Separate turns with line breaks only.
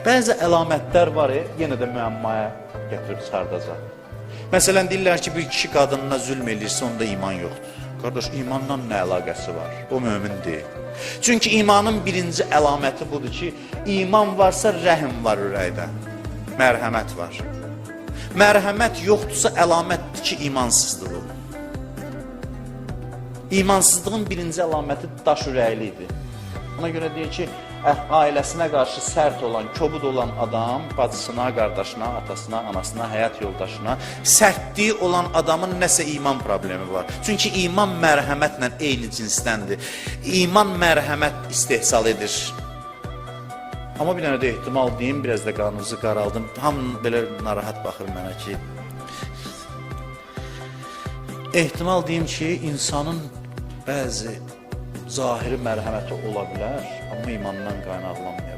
Bəzi əlamətlər var, yenə də müəmmaya gətirib çıxardacaq. Məsələn, deyirlər ki, bir kişi qadınına zülm eləyirsə, onda iman yoxdur. Qardaş, imanla nə əlaqəsi var? O mömin deyil. Çünki imanın birinci əlaməti budur ki, iman varsa rəhm var ürəkdə, mərhəmət var. Mərhəmət yoxdursa əlamətdir ki, imansızdır bu. İmansızlığın birinci əlaməti daş ürəklidir. Ona görə deyir ki, ailəsinə qarşı sərt olan, kobud olan adam bacısına, qardaşına, atasına, anasına, həyat yoldaşına sərtliyi olan adamın nəsə iman problemi var. Çünki iman mərhəmətlə eyni cinsdəndir. İman mərhəmət istehsal edir. Amma bir dənə də ehtimal deyim, biraz da qanınızı qaraldım. Hamı belə narahat baxır mənə ki, ehtimal deyim ki, insanın bəzi zahiri mərhəməti ola bilər, amma imandan qaynaqlanmaya bilər.